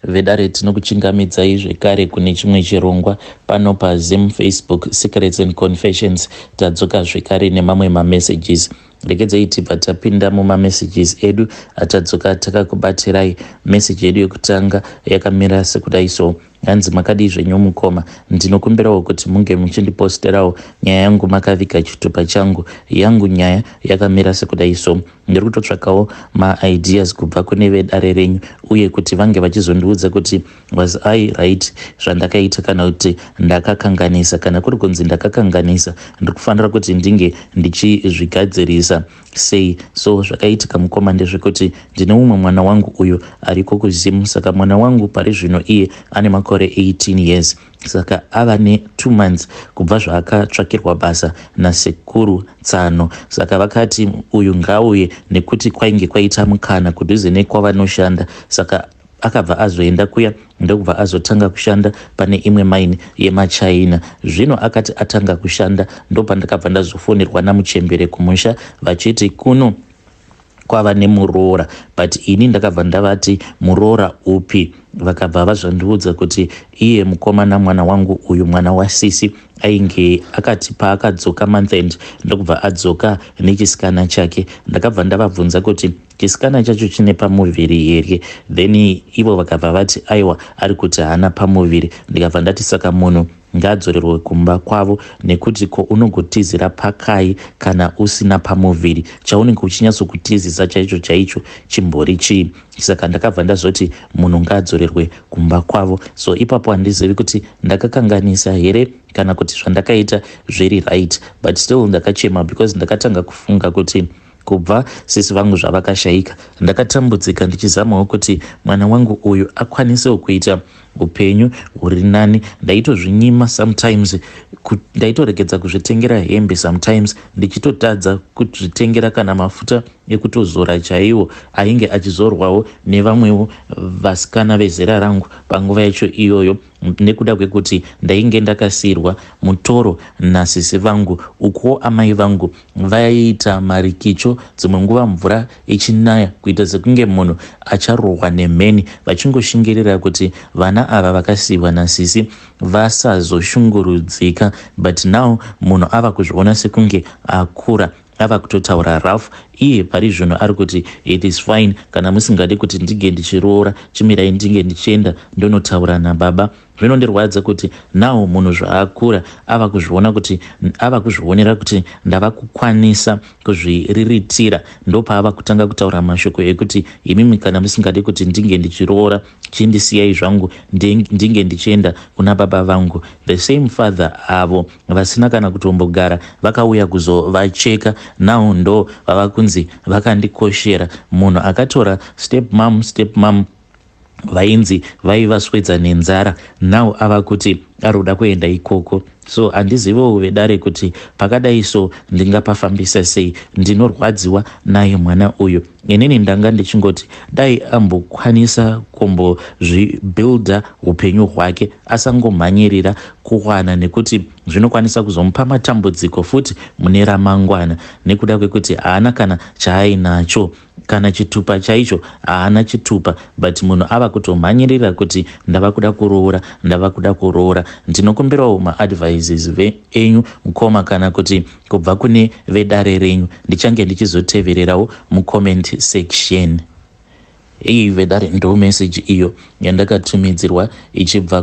Vedare tinokuchingamidzai zvekare kune chimwe chirongwa pano paZim Facebook Secrets and Confessions. Tadzoka zvekare nemamwe mamessages. Regedzai tibva tapinda mumamessages edu atadzoka takakubatirai. Message yedu yekutanga yakamira sekudai so. Hanzi makadii zvenyu mukoma, ndinokumbirawo kuti munge muchindiposterawo nyaya yangu makaviga chitupa changu. Yangu nyaya yakamira sekudai so. Ndiri kutotsvakawo maideas kubva kune vedare renyu uye kuti vange vachizondiudza kuti was I right zvandakaita kana kuti ndakakanganisa. Kana kuri kunzi ndakakanganisa, ndiri kufanira kuti ndinge ndichizvigadzirisa sei. So zvakaitika mukoma ndezvekuti ndine mumwe mwana wangu uyo ariko kuZim. Saka mwana wangu pari zvino iye ane makore 18 years. Saka ava ne2 months kubva zvaakatsvakirwa basa nasekuru tsano. Saka vakati uyu ngauye nekuti kwainge kwaita mukana kudhuze nekwavanoshanda. Saka akabva azoenda kuya ndokubva azotanga kushanda pane imwe maini yemaChina. Zvino akati atanga kushanda ndopandakabva ndazofonerwa namuchembere kumusha vachiti kuno kwava nemuroora, but ini ndakabva ndavati muroora upi? Vakabva vazvandiudza kuti iye mukomana mwana wangu uyu, mwana wasisi, ainge akati paakadzoka month end ndokubva adzoka nechisikana chake. Ndakabva ndavabvunza kuti chisikana chacho chine pamuviri here? Then ivo vakabva vati aiwa, ari kuti haana pamuviri. Ndikabva ndati saka munhu ngaadzorerwe kumba kwavo, nekuti ko unogotizira pakai kana usina pamuviri? Chaunenge uchinyatsokutizisa chaicho chaicho chimbori chii? Saka ndakabva ndazoti munhu ngaadzorerwe kumba kwavo. So ipapo handizivi kuti ndakakanganisa here kana kuti zvandakaita zviri right, but still ndakachema because ndakatanga kufunga kuti kubva sisi vangu zvavakashayika ndakatambudzika ndichizamawo kuti mwana wangu uyu akwanisewo kuita upenyu huri nani. Ndaitozvinyima sometimes, ndaitoregedza kuzvitengera hembe sometimes, ndichitotadza kuzvitengera kana mafuta ekutozora chaiwo ainge achizorwawo nevamwewo vasikana vezera rangu panguva yacho iyoyo, nekuda kwekuti ndainge ndakasiyirwa mutoro nasisi vangu. Ukuwo amai vangu vaiita marikicho, dzimwe nguva mvura ichinaya kuita sekunge munhu acharohwa nemheni, vachingoshingirira kuti vana ava vakasiyiwa nasisi vasazoshungurudzika. But now munhu ava kuzviona sekunge akura, ava kutotaura rough. Iye pari zvino ari kuti it is fine, kana musingadi kuti ndinge ndichiroora, chimirai ndinge ndichienda ndonotaura nababa. Zvinondirwadza kuti now munhu zvaakura ava kuzviona kuti ava kuzvionera kuti ndava kukwanisa kuzviriritira, ndopaava kutanga kutaura mashoko ekuti imimi kana musingadi kuti ndinge ndichiroora, chindisiyai zvangu ndinge ndichienda kuna baba vangu. The same father avo vasina kana kutombogara vakauya kuzovacheka, now ndo vava kunzi vakandikoshera. Munhu akatora step mum, step mum vainzi vaivaswedza nenzara, now ava kuti ari kuda kuenda ikoko. So handiziviwo vedare kuti pakadai so ndingapafambisa sei. Ndinorwadziwa naye mwana uyu. Inini ndanga ndichingoti dai ambokwanisa kumbozvibuilda upenyu hwake, asangomhanyirira kuwana, nekuti zvinokwanisa kuzomupa matambudziko futi mune ramangwana, nekuda kwekuti haana kana chaainacho, kana chitupa chaicho haana chitupa, but munhu ava kutomhanyirira kuti ndava kuda kuroora, ndava kuda kuroora. Ndinokumbirawo maadvices enyu mukoma, kana kuti kubva kune vedare renyu. Ndichange ndichizotevererawo mucomment section. Iyi vedare ndo message iyo yandakatumidzirwa ichibva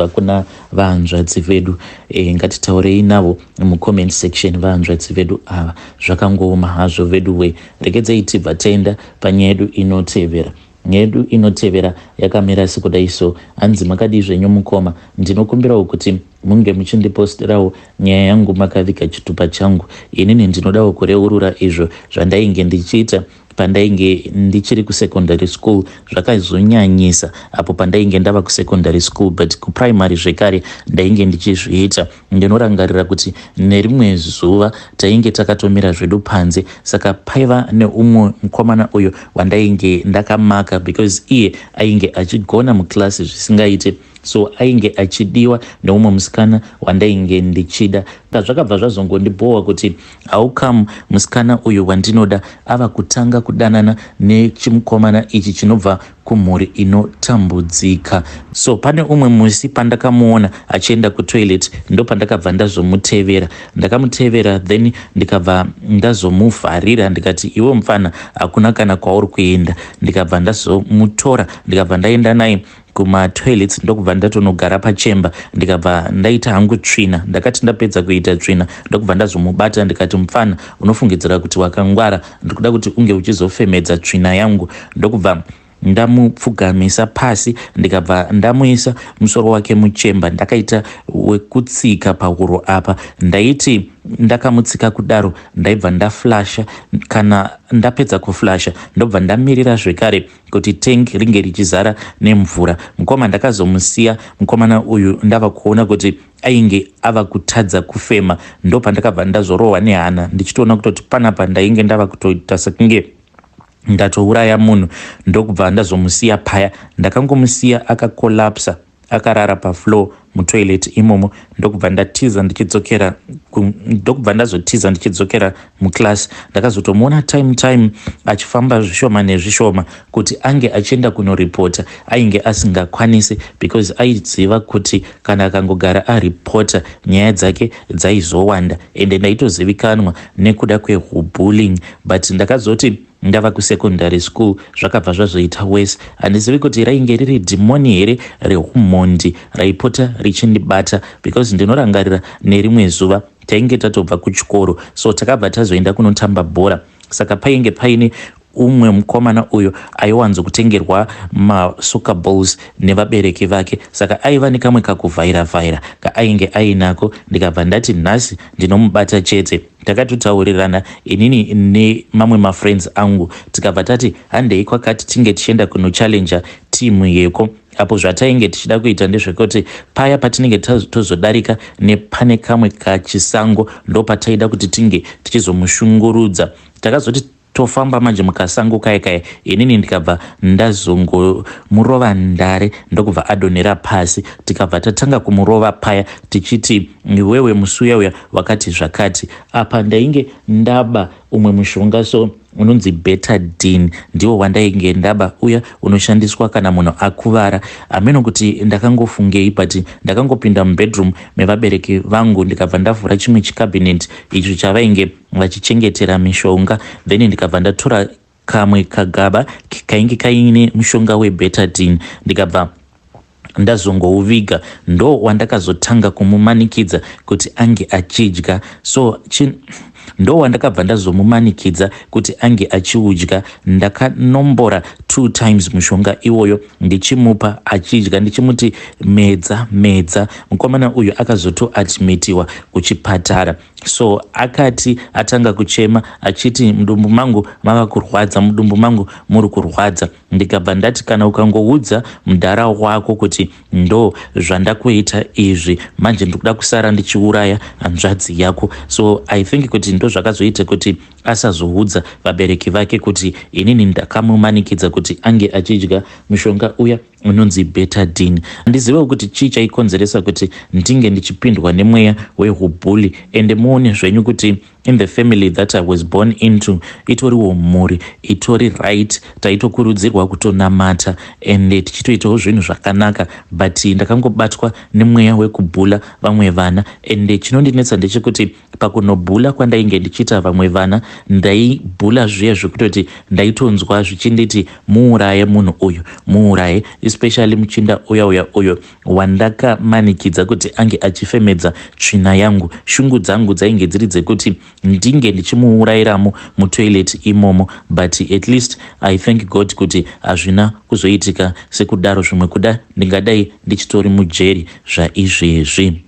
kuna vahanzvadzi vedu. Ngatitaurei navo mucomment section vahanzvadzi vedu ava. Zvakangooma hazvo vedu we. Regedzei tibva taenda panyaya yedu inotevera. Nyaya yedu inotevera yakamira sekudai so. Hanzi makadii zvenyu mukoma, ndinokumbirawo kuti munge muchindiposterawo nyaya yangu makaviga chitupa changu. Inini ndinodawo kureurura izvo zvandainge ndichiita pandainge ndichiri kusecondary school. Zvakazonyanyisa apo pandainge ndava kusecondary school, but kuprimary zvekare ndainge ndichizviita. Ndinorangarira kuti nerimwe zuva tainge takatomira zvedu panze. Saka paiva neumwe mukomana uyo wandainge ndakamaka because iye ainge achigona muklasi zvisingaite. So ainge achidiwa neumwe musikana wandainge ndichida. Zvakabva zvazongondibhowa kuti how come musikana uyu wandinoda ava kutanga kudanana nechimukomana ichi chinobva kumhuri inotambudzika. So pane umwe musi pandakamuona achienda kutoilet, ndopandakabva ndazomutevera. Ndakamutevera, then ndikabva ndazomuvharira, ndikati, "Iwe mufana, hakuna kana kwauri kuenda." Ndikabva ndazomutora, ndikabva ndaenda naye kumatoilets, ndokubva ndatonogara pachemba, ndikabva ndaita hangu tsvina. Ndakati ndapedza kuita tsvina, ndokubva ndazomubata, ndikati, "Mufana, unofungidzira kuti wakangwara. Ndikuda kuti unge uchizofemedza tsvina yangu." Ndokubva ndamupfugamisa pasi, ndikabva ndamuisa musoro wake muchemba. Ndakaita wekutsika pahuro apa. Ndaiti ndakamutsika kudaro, ndaibva ndaflasha. Kana ndapedza kuflasha, ndobva ndamirira zvekare kuti tank ringe richizara nemvura. Mukoma, ndakazomusiya mukomana uyu ndava kuona kuti ainge ava kutadza kufema. Ndopandakabva ndazorohwa nehana, ndichitoona kutoti panapa ndainge ndava kutoita sekunge ndatouraya munhu. Ndokubva ndazomusiya paya. Ndakangomusiya akakolapsa, akarara pafloor mutoilet imomo, ndokubva ndatiza ndichidzokera, ndokubva ndazotiza ndichidzokera muclass. Ndakazotomuona time time achifamba zvishoma nezvishoma kuti ange achienda kunoripota. Ainge asingakwanisi because aiziva kuti kana akangogara aripota, nyaya dzake dzaizowanda, ende ndaitozivikanwa nekuda kwehubullying. But ndakazoti ndava kusecondary school, zvakabva zvazoita worse. Handizivi kuti rainge riri dhimoni here reumhondi raipota richindibata, because ndinorangarira nerimwe zuva tainge tatobva kuchikoro, so takabva tazoenda kunotamba bhora. Saka painge paine umwe mukomana uyo aiwanzokutengerwa masoccer balls nevabereki vake. Saka aiva nekamwe kakuvhaira vhaira kaainge ainako. Ndikabva ndati, "Nhasi ndinomubata chete." Takatotaurirana inini nemamwe mafriends angu, tikabva tati, "Handei kwakati tinge tichienda kunochallenja timu yeko." Apo zvatainge tichida kuita ndezvekuti paya patinenge tozodarika nepane kamwe kachisango, ndo pataida kuti tinge tichizomushungurudza. Takazoti tofamba manje mukasango kaya kaya, inini ndikabva ndazongomurova ndare, ndokubva adonhera pasi. Tikabva tatanga kumurova paya tichiti, "Iwewe, musi uya wakati zvakati." Apa ndainge ndaba umwe mushonga, so unonzi Betadine, ndiwo wandainge ndaba uya unoshandiswa kana munhu akuvara. Hameno kuti ndakangofungei, but ndakangopinda mubedroom mevabereki vangu, ndikabva ndavhura chimwe chikabinet icho chavainge vachichengetera mishonga. Then ndikabva ndatora kamwe kagaba kainge kaine mushonga weBetadine, ndikabva ndazongouviga. Ndo wandakazotanga kumumanikidza kuti ange achidya. So ndo wandakabva ndazomumanikidza kuti ange achiudya. Ndakanombora two times mushonga iwoyo ndichimupa achidya, ndichimuti, "Medza, medza." Mukomana uyu akazotoadmitiwa kuchipatara. So akati atanga kuchema achiti, "Mudumbu mangu mava kurwadza, mudumbu mangu muri kurwadza." Ndikabva ndati, "Kana ukangoudza mudhara wako kuti ndo zvandakuita izvi manje, ndikuda kusara ndichiuraya hanzvadzi yako." So I think kuti ndo zvakazoita kuti asazoudza vabereki vake kuti inini ndakamumanikidza kuti ange achidya mushonga uya unonzi Betadine. Handizivewo kuti chii chaikonzeresa kuti ndinge ndichipindwa nemweya wehubully. Ende muone zvenyu kuti in the family that I was born into, itoriwo mhuri itori right, taitokurudzirwa kutonamata ende tichitoitawo zvinhu zvakanaka, but ndakangobatwa nemweya wekubhula vamwe vana. Ende chinondinetsa ndechekuti pakunobhula kwandainge ndichiita vamwe vana, ndaibhula zviya zvekutoti ndaitonzwa zvichinditi, "Muuraye munhu uyu, muuraye," especially muchinda uya uya uyo wandakamanikidza kuti ange achifemedza tsvina yangu. Shungu dzangu dzainge dziri dzekuti ndinge ndichimuurayiramo mutoilet imomo. But at least I thank God kuti hazvina kuzoitika sekudaro. Zvimwe kuda ndingadai ndichitori mujeri zvaizvezvi.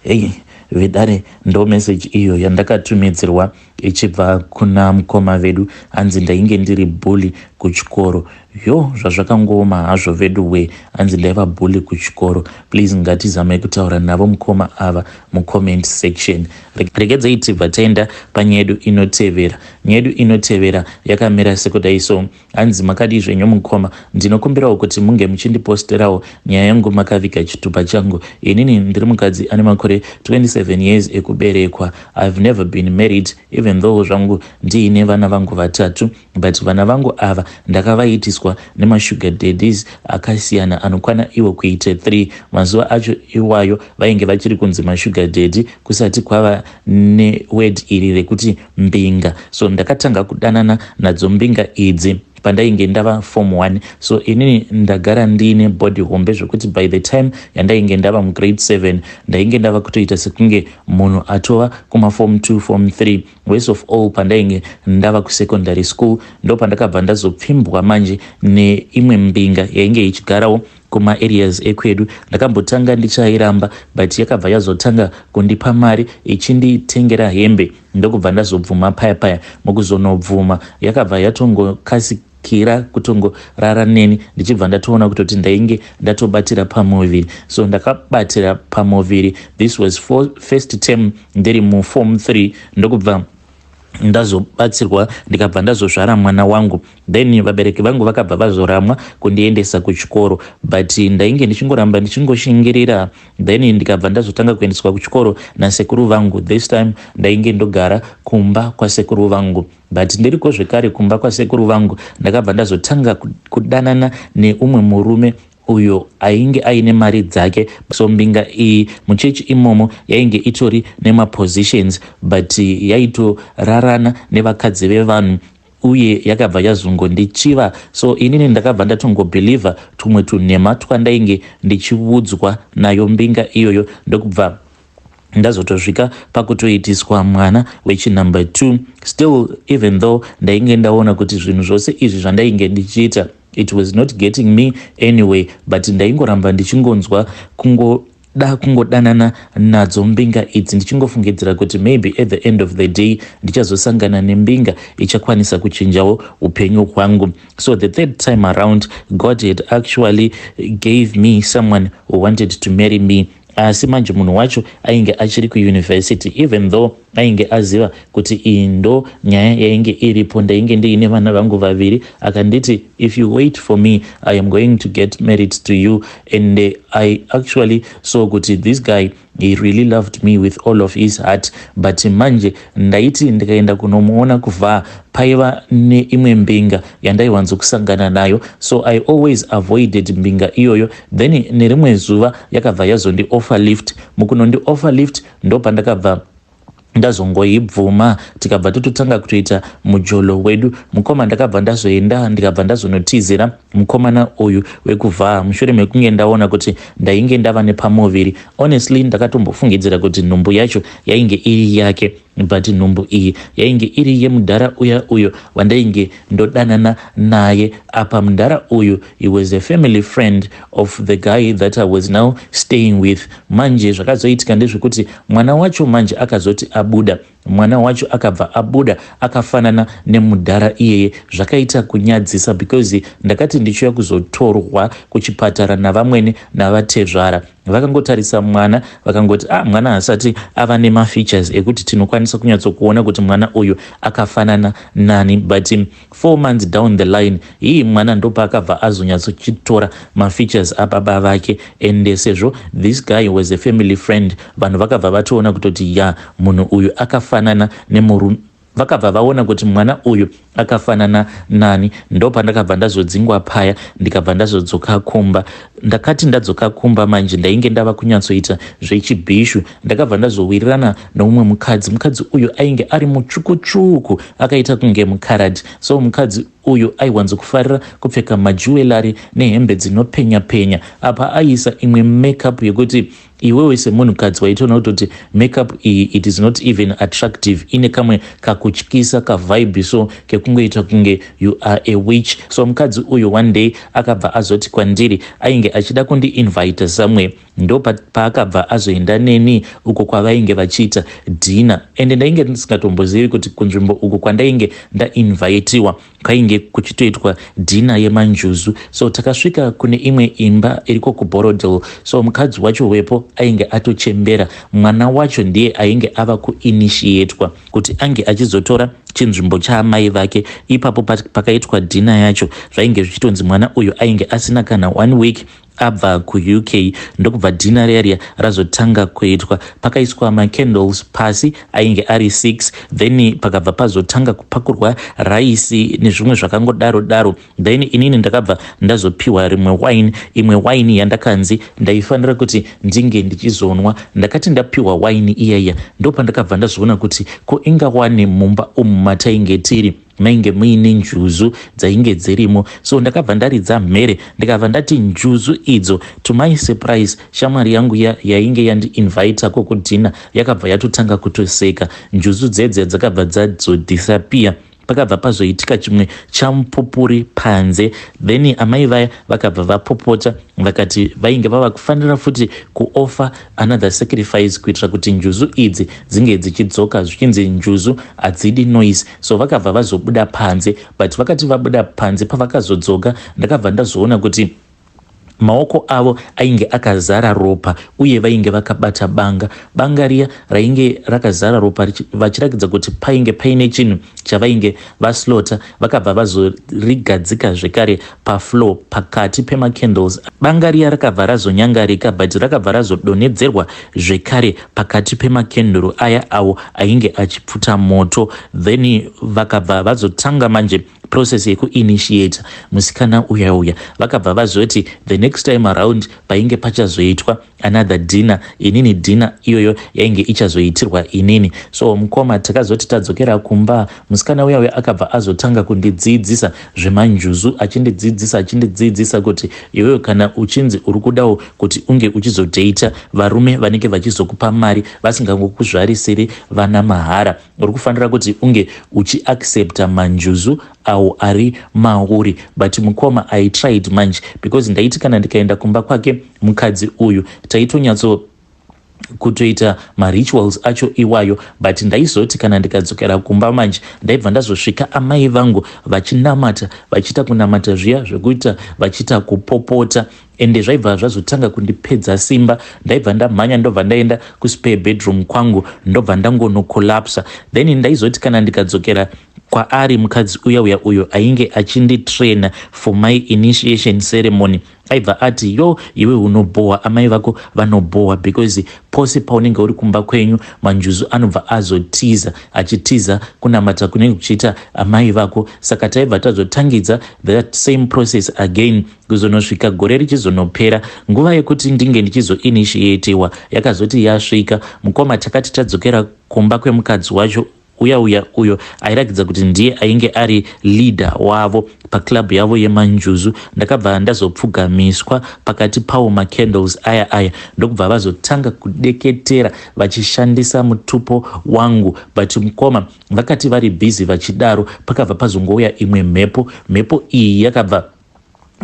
Hei. Vedare, ndo message iyo yandakatumidzirwa ichibva kuna mukoma vedu. Hanzi ndainge ndiri bully kuchikoro. Yo, zvazvakangooma hazvo vedu we. Hanzi ndaiva bully kuchikoro. Please, ngatizamai kutaura navo mukoma ava mucomment section. Regedzei tibva taenda panyaya yedu inotevera. Nyaya yedu inotevera yakamira sekudai. So hanzi, "Makadii zvenyu mukoma? Ndinokumbirawo kuti munge muchindiposterawo nyaya yangu makaviga chitupa changu. Inini ndiri mukadzi ane makore 27 years ekuberekwa. I've never been married, even though zvangu ndiine vana vangu vatatu, but vana vangu ava ndakavaitiswa nemasugar daddies akasiyana anokwana iwo kuite 3. Mazuva acho iwayo vainge vachiri kunzi masugar daddy, kusati kwava neword iri rekuti mbinga. So ndakatanga kudanana nadzo mbinga idzi pandainge ndava form 1. So inini ndagara ndiine body hombe zvokuti by the time yandainge ndava mugrade 7, ndainge ndava kutoita sekunge munhu atova kumaform 2, form 3. Worst of all, pandainge ndava kusecondary school, ndo pandakabva ndazopfimbwa manje neimwe mbinga yainge ichigarawo kumaareas ekwedu. Ndakambotanga ndichairamba, but yakabva yazotanga kundipa mari ichinditengera hembe, ndokubva ndazobvuma paya paya. Mukuzonobvuma, yakabva yatongokasika kutongorara neni, ndichibva ndatoona kutoti ndainge ndatobatira pamuviri. So ndakabatira pamuviri. This was for first term, ndiri muform 3, ndokubva ndazobatsirwa, ndikabva ndazozvara mwana wangu. Then vabereki vangu vakabva vazoramwa kundiendesa kuchikoro, but ndainge ndichingoramba ndichingoshingirira. Then ndikabva ndazotanga kuendeswa kuchikoro nasekuru vangu. This time ndainge ndogara kumba kwasekuru vangu, but ndiriko zvekare kumba kwasekuru vangu, ndakabva ndazotanga kudanana neumwe murume uyo ainge aine mari dzake. So mbinga iyi muchechi imomo yainge itori nemapositions, but yaitorarana nevakadzi vevanhu uye yakabva yazongondichiva. So inini ndakabva ndatongobhilivha tumwe tunhema twandainge ndichiudzwa nayo mbinga iyoyo, ndokubva ndazotosvika pakutoitiswa mwana wechinumber 2. Still, even though ndainge ndaona kuti zvinhu zvose izvi zvandainge ndichiita, it was not getting me anyway, but ndaingoramba ndichingonzwa kungoda kungodanana nadzo mbinga idzi, ndichingofungidzira kuti maybe at the end of the day ndichazosangana nembinga ichakwanisa kuchinjawo upenyu hwangu. So the third time around, God had actually gave me someone who wanted to marry me. Asi manje munhu wacho ainge achiri kuuniversity. Even though ainge aziva kuti iyi ndo nyaya yainge iripo, ndainge ndiine vana vangu vaviri, akanditi, 'If you wait for me, I am going to get married to you.' And I actually saw kuti this guy, he really loved me with all of his heart. But manje ndaiti ndikaenda kunomuona kuvha, paiva neimwe mbinga yandaiwanzokusangana nayo, so I always avoided mbinga iyoyo. Then nerimwe zuva yakabva yazondioffer lift. Mukunondioffer lift, ndopandakabva ndazongoibvuma, tikabva tototanga kutoita mujolo wedu. Mukoma, ndakabva ndazoenda, ndikabva ndazonotizira mukomana uyu wekuvhaa mushure mekunge ndaona kuti ndainge ndava nepamuviri. Honestly, ndakatombofungidzira kuti nhumbu yacho yainge iri yake, but nhumbu iyi yainge iri yemudhara uya uyo wandainge ndodanana naye. Apa mudhara uyu, he was a family friend of the guy that I was now staying with. Manje zvakazoitika ndezvekuti mwana wacho manje akazoti abuda, mwana wacho akabva abuda akafanana nemudhara iyeye. Zvakaita kunyadzisa, because ndakati ndichiuya kuzotorwa kuchipatara navamwene navatezvara, vakangotarisa mwana vakangoti, "Ah, mwana hasati ava nemafeatures ekuti tinokwanisa kunyatsokuona kuti mwana uyu akafanana nani." But 4 months down the line, ii mwana ndopaakabva azonyatsochitora mafeatures ababa vake. And sezvo this guy was a family friend, vanhu vakabva vatoona kutoti ya, munhu uyu akafanana nemurume. Vakabva vaona kuti mwana uyu akafanana nani. Ndopandakabva ndazodzingwa paya, ndikabva ndazodzoka kumba. Ndakati ndadzoka kumba manje, ndainge ndava kunyatsoita zvechibhishu. Ndakabva ndazowirirana noumwe mukadzi. Mukadzi uyu ainge ari mutsvukutsvuku, akaita kunge mukaradhi. So mukadzi uyu aiwanzokufarira kupfeka majewellery nehembe dzinopenya penya. Apa aiisa imwe makeup yekuti iwewe semunhukadzi waitoona kutoti makeup iyi, it is not even attractive, ine kamwe kakutyisa kavibe, so kekungoita kunge you are a witch. So mukadzi uyu one day akabva azoti kwandiri ainge achida kundiinvita somewhere. Ndo paakabva azoenda neni uko kwavainge vachiita dinner, ende ndainge ndisingatombozivi kuti kunzvimbo uku kwandainge ndainvitiwa kwainge kuchitoitwa dinner yemanjuzu. So takasvika kune imwe imba iriko kuBorrowdale. So mukadzi wacho wepo ainge atochembera. Mwana wacho ndiye ainge ava kuinitiatwa kuti ange achizotora chinzvimbo chaamai vake. Ipapo pakaitwa dinner yacho, zvainge zvichitonzi mwana uyu ainge asina kana one week abva kuUK. Ndokubva dinner riya razotanga kuitwa. Pakaiswa macandles pasi ainge ari 6, then pakabva pazotanga kupakurwa raisi nezvimwe zvakangodaro daro. Then inini ndakabva ndazopiwa rimwe wine, imwe wine yandakanzi ndaifanira kuti ndinge ndichizonwa. Ndakati ndapiwa wine iyaiya, ndopandakabva ndazoona kuti ko ingawani mumba umu matainge tiri mainge muine njuzu dzainge dzirimo. So ndakabva ndaridza mhere, ndikabva ndati, "Njuzu idzo!" To my surprise, shamwari yangu yainge yandiinvita kokudinner yakabva yatotanga kutoseka. Njuzu dzedze dzakabva dzadzodisappear. Pakabva pazoitika chimwe chamupupuri panze. Then amai vaya vakabva vapopota, vakati vainge vava kufanira futi kuoffer another sacrifice kuitira kuti njuzu idzi dzinge dzichidzoka, zvichinzi njuzu hadzidi noise. So vakabva vazobuda panze, but vakati vabuda panze, pavakazodzoka, ndakabva ndazoona kuti maoko avo ainge akazara ropa uye vainge vakabata banga. Banga riya rainge rakazara ropa, vachiratidza kuti painge paine chinhu chavainge vaslaughter. Vakabva vazorigadzika zvekare pafloor pakati pemacandles. Banga riya rakabva razonyangarika, but rakabva razodonhedzerwa zvekare pakati pemakenduru aya awo ainge achipfuta moto. Then vakabva vazotanga manje process yekuinitiata musikana uya uya. Vakabva vazoti the next time around painge pachazoitwa another dinner, inini dinner iyoyo yainge ichazoitirwa inini. So mukoma, takazoti tadzokera kumba, musikana uya uya akabva azotanga kundidzidzisa zvemanjuzu, achindidzidzisa, achindidzidzisa kuti iweyo kana uchinzi uri kudawo kuti unge uchizodhata varume vanenge vachizokupa mari, vasingangokuzvarisiri vana mahara, uri kufanira kuti unge uchiaccepta manjuzu awo ari mauri. But mukoma, I tried manje, because ndaiti kana ndikaenda kumba kwake mukadzi uyu, taitonyatso kutoita marituals acho iwayo, but ndaizoti kana ndikadzokera kumba manje, ndaibva ndazosvika amai vangu vachinamata, vachiita kunamata zviya zvekuita vachiita kupopota, ende zvaibva zvazotanga kundipedza simba. Ndaibva ndamhanya, ndobva ndaenda kuspare bedroom kwangu, ndobva ndangonocollapsa. Then ndaizoti kana ndikadzokera kwaari mukadzi uya uya uyo ainge achinditraina for my initiation ceremony, aibva ati, "Yo, iwe unobhohwa, amai vako vanobhohwa, because pose paunenge uri kumba kwenyu, manjuzu anobva azotiza, achitiza kunamata kunenge kuchiita amai vako." Saka taibva tazotangidza that same process again kuzonosvika gore richizonopera. Nguva yekuti ndinge ndichizoinitiatiwa yakazoti yasvika, mukoma, takati tadzokera kumba kwemukadzi wacho uya uya uyo airatidza kuti ndiye ainge ari leader wavo paclub yavo yemanjuzu, ndakabva ndazopfugamiswa pakati pawo macandles aya aya, ndokubva vazotanga kudeketera vachishandisa mutupo wangu. But mukoma, vakati vari busy vachidaro, pakabva pazongouya imwe mhepo. Mhepo iyi yakabva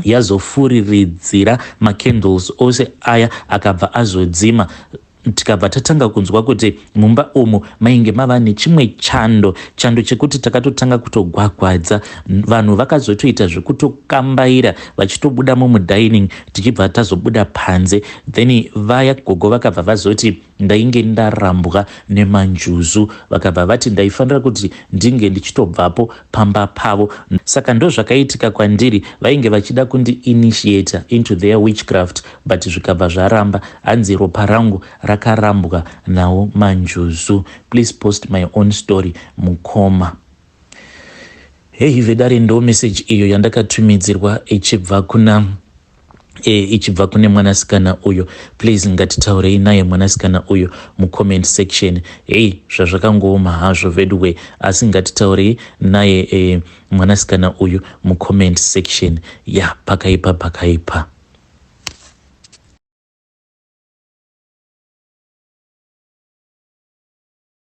yazofuriridzira macandles ose aya, akabva azodzima. Tikabva tatanga kunzwa kuti mumba umu mainge mava nechimwe chando, chando chekuti takatotanga kutogwagwadza. Vanhu vakazotoita zvekutokambaira vachitobuda mumudining, tichibva tazobuda panze. Then vaya gogo vakabva vazoti ndainge ndarambwa nemanjuzu. Vakabva vati ndaifanira kuti ndinge ndichitobvapo pamba pavo. Saka ndo zvakaitika kwandiri. Vainge vachida kundiinitiata into their witchcraft, but zvikabva zvaramba. Hanzi ropa rangu rakarambwa nawo manjuzu. Please post my own story, mukoma. Hei vedare, ndo message iyo yandakatumidzirwa ichibva kuna ichibva kune mwanasikana uyo. Please, ngatitaurei naye mwanasikana uyo mucomment section. Hei, zvazvakangooma hazvo veduwe, asi ngatitaurei naye mwanasikana uyu mucomment section. Ya, pakaipa, pakaipa.